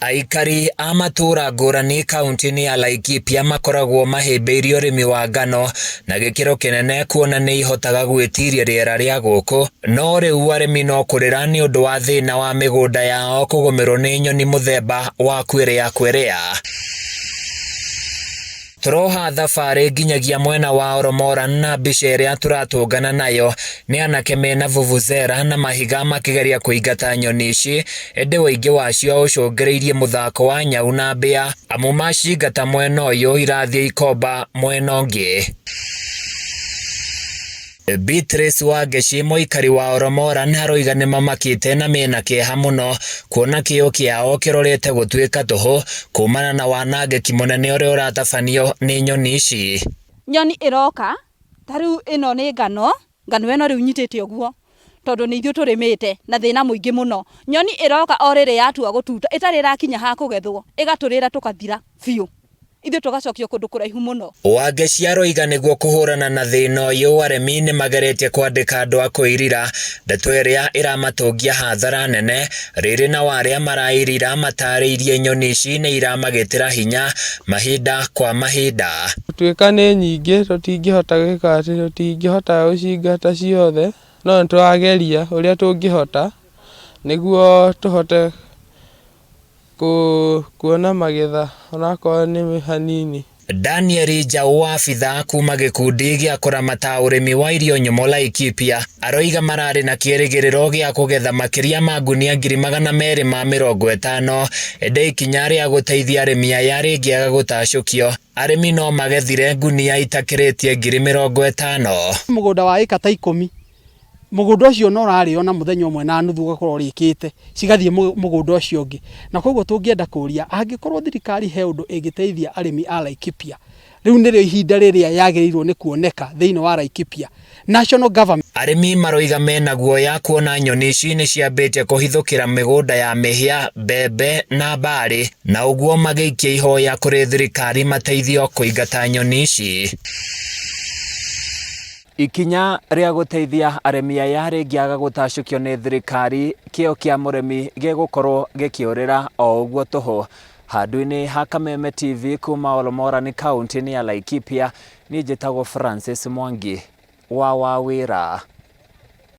Aikari a matũũra ngũrani kaunti-inĩ ya Laikipia makoragwo mahĩmbĩirie ũrĩmi wa ngano na gĩkĩro kĩnene kuona nĩ ihotaga gwĩtiria rĩera rĩa gũkũ, no rĩu arĩmi no kũrĩra nĩ ũndũ wa thĩna wa mĩgũnda yao kũgũmĩrwo nĩ nyoni mũthemba wa kwĩrĩa kwĩrĩa. Tũroha thabarĩ nginyagia mwena wa Oromoran na mbica ĩrĩa tũratũngana nayo nĩ anake mena vuvuzela na mahiga makĩgeria kũingata nyoni ici, ĩndĩ ũingĩ wacio ũcũngĩrĩirie mũthako wa nyau na mbĩa amu macingata mwena ũyũ irathiĩ ikomba mwena ũngĩ. Beatrice Wangeci mũikari wa Oromoran aroiga nĩmamakĩte na mena kĩeha mũno kuona kĩo kĩao kĩrorete gũtuĩka tũhũ kumana na wanangĩki mũnene ũrĩa ũratabanio nĩ nyoni ici. Nyoni ĩroka, ta rĩu ĩno nĩ ngano, ngano ĩno rĩu nyitĩte ũguo tondũ nĩ ithuĩ tũrĩmĩte na thĩna mũingĩ mũno. Nyoni ĩroka o rĩrĩ yatua gũtuta ĩtarĩ ĩrakinya ha kũgethwo, ĩgatũrĩra tũkathira biũ. Ithuĩ tũgacokio kũndũ kũraihu mũno. Wangeci aroiga nĩguo kũhũrana na thĩna ũyũ arĩmi nĩmageretie kwandĩka andũ a kũirira, ndeto ĩrĩa ĩramatũngia hathara nene, rĩrĩ nao arĩa marairira matarĩirie nyoni ici nĩ iramagitĩra hinya mahinda kwa mahinda. Gũtuĩka nĩ nyingĩ tũtingĩhota gwĩka atĩ, tũtingĩhota gũcingata ciothe, no nĩ tũrageria ũrĩa tũngĩhota nĩguo tũhote kuona magetha onakorwo nĩ hanini. Daniel Njaũ abithaa kuma gĩkundi gĩa kũramata ũrĩmi wa irio nyũmũ Laikipia aroiga mararĩ na kĩrĩgĩrĩro gĩa kũgetha makĩria ma ngunia 250,000 ĩndĩ ikinya rĩa gũteithia arĩmi aya rĩngĩaga gũtacũkio arĩmi no magethire ngunia itakĩrĩtie 50,000. Mũgũnda wa ĩka ta ikũmi Mũgũnda ũcio no ũrarĩo na mũthenya ũmwe na nuthu ũgakorwo ũrĩkĩte, cigathiĩ mũgũnda ũcio ũngĩ. Na koguo tũngĩenda kũria, angĩkorwo thirikari he ũndũ ĩngĩteithia arĩmi a Laikipia, rĩu nĩrĩo ihinda rĩrĩa yagĩrĩirwo nĩ kuoneka thĩinĩ wa Laikipia. National government. Arĩmi maroiga mena guoya kuona nyoni ici nĩ ciambĩtie kũhithũkĩra mĩgũnda ya mĩhĩa, mbembe na mbarĩ na ũguo magĩikia ihoya kũrĩ thirikari mateithio kũingata nyoni ici. Ikinya rĩa gũteithia arĩmi aya rĩngĩaga gũtacũkio nĩ thirikari, kĩo kĩa mũrĩmi gĩgũkorwo gĩkĩũrĩra o ũguo tũhũ. Handũ-inĩ ha Kameme TV kuma Olmoran kauntĩ-inĩ ya Laikipia, niĩ njĩtagwo Francis Mwangi wa Wawĩra.